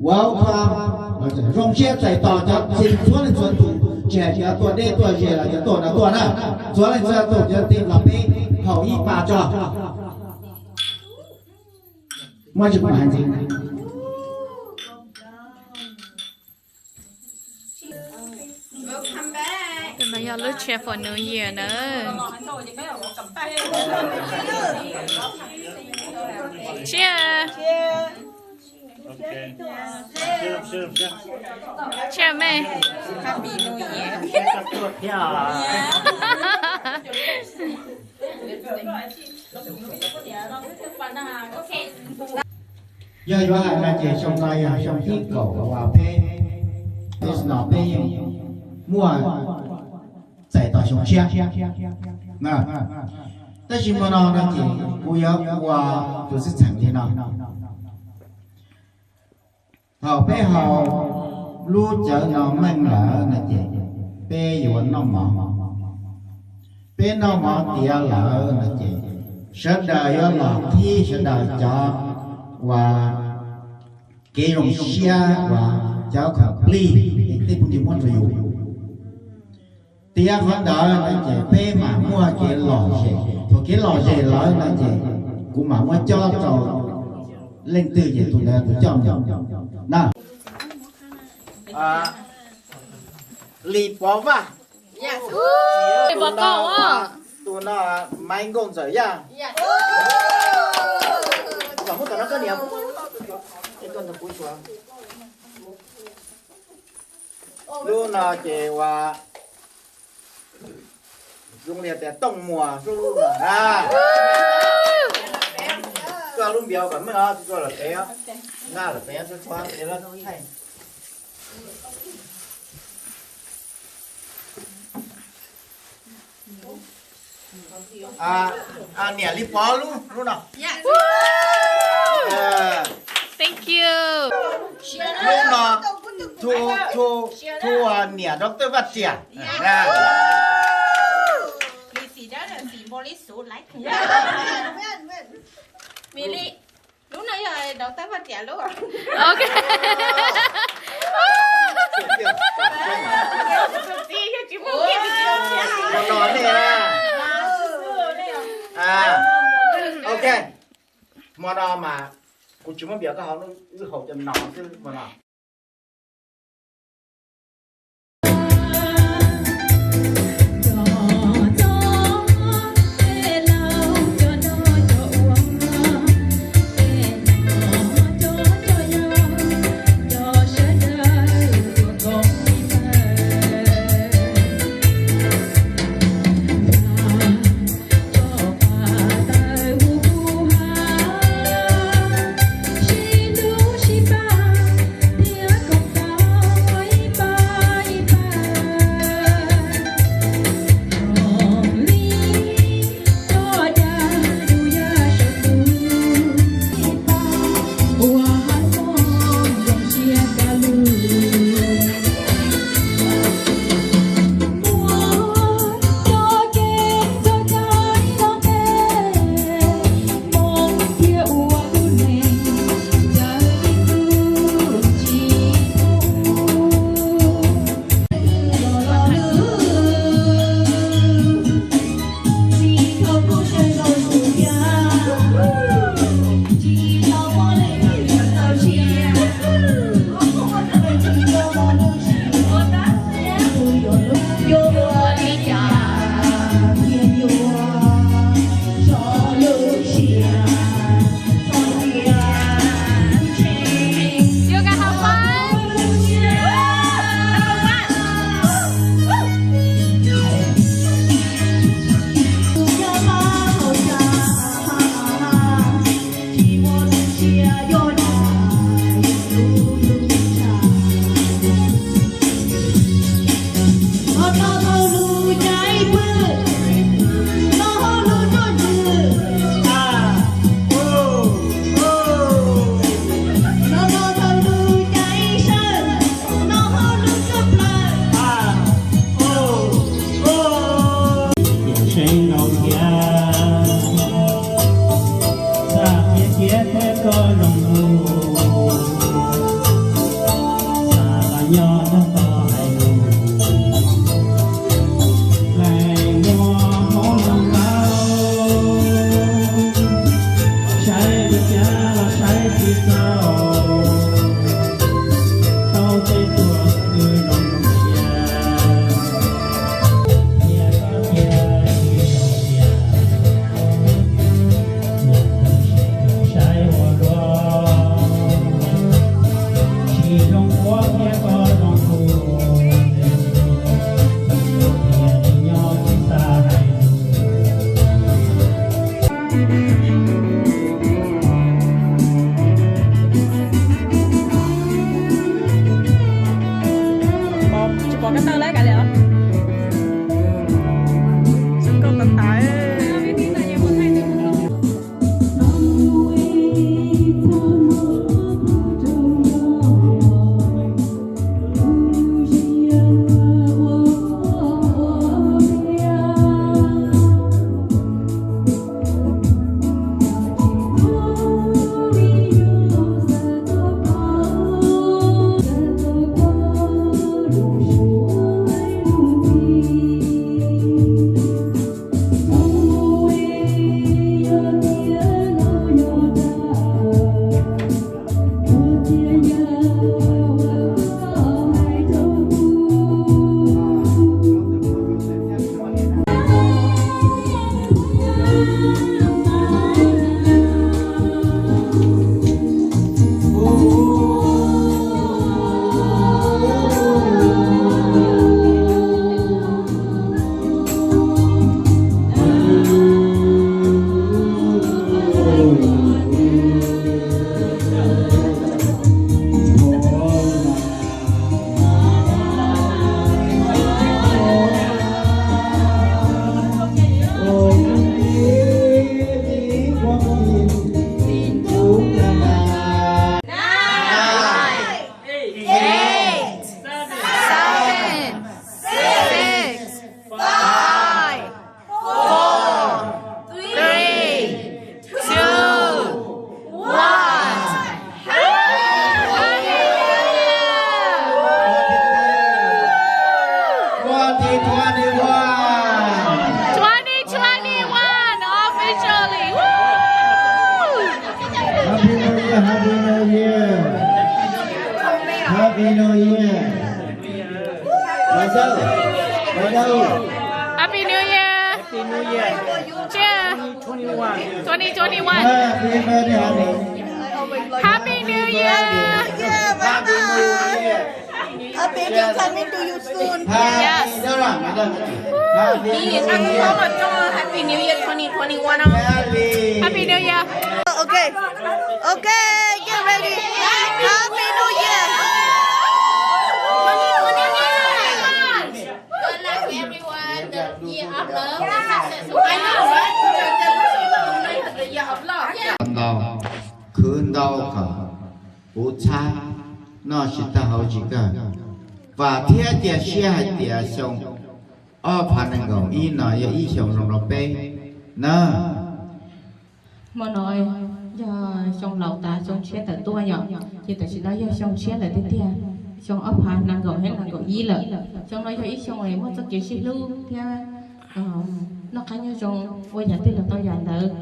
Welcome, zoo siab txais tos cov txiv txhua leej txhua tus, tsis hais cov tuaj deb tuaj ze los cov tuaj no tuaj na, txhua leej txhua tus cov txiv los peb haus ib pas tso. Muaj tsis muaj hais ntxiv. Tus no yog lub cheer for New Year na. Cheer. Cheer me. Yog yuav hais no ces xyoo no yog xyoo thib kaum uas peb, peb no peb yeej muaj txais tos xyoo tshiab. Tab sis hmo no no ces kuv yuav ua tus xwb txheem li no. Thaum peb haus lub cawv no meej lawm no ces peb yuav noj mov. Peb noj mov tiav lawm no ces sawv daws yuav los qhib sawv daws cov uas kev zoo siab uas cov khoom plig es tej phooj ywg muab rau yus. Tiav qhov ntawd no ces peb mam muaj kev lom zem, thaum kev lom zem lawm no ces kuv mam muab cob rau leej twg ces tus ntawd tus coj mus na. Lis Pov Vaj, tus no Maiv Nkauj Ntxawm Yaj. Lub no ces ua zoo li tias Tooj Muas xub lub no na. Tuaj lub npias kom meej os, tuaj lawm pem, naj lawm pem txhua txhua. Niam Lis Pov lub, lub no. Thank you. Lub no, thu, thu, thu niam Doctor Vaj Riam. Lub no yog Doctor Vaj Riam lub. Ok. Tsis muaj nyiaj tsis muaj txiaj. Ok, hmo no mas kuv tsis muab npias koj haus, wb haus cov no xwb hmo no. Zoo qhuab thiab koj zoo tu, thiaj li nyob tsis xa hais lus. Tsis pom kab tawg lawm kav liam. Zoo nkauj tas tas. Nine, eight, seven, six, five, four, three, two, one. Twenty twenty-one. Twenty twenty-one officially. Woo! Happy New Year, Happy New Year, Happy New Year. Happy New Year. Happy New Year. Happy New Year. Happy New Year. Cheers. Twenty twenty-one. Happy birthday, honey. Happy New Year. Happy New Year. Happy New Year. Happy New Year twenty twenty-one. Happy New Year. Okay. Okay, get ready. Happy New Year. Good luck, everyone. The year of love and success. I know, right? Khwv ntau kom kuv txhab noj tsis tag haus tsis kawg. Vam thiab cia siab hais tias xyoo ob phav nees nkaum ib no yog ib xyoo zoo rau peb na. Hmo no yog xyoo laus tas xyoo tshiab tawm tuaj yom, ces tam sim no yog xyoo tshiab lawm tiag tiag, xyoo ob phav nees nkaum thiab nees nkaum ib lawm. Xyoo no yog ib xyoo muaj txoj kev sib hlub thiab noj qab nyob zoo, ua yam twg los tau yam ntawd.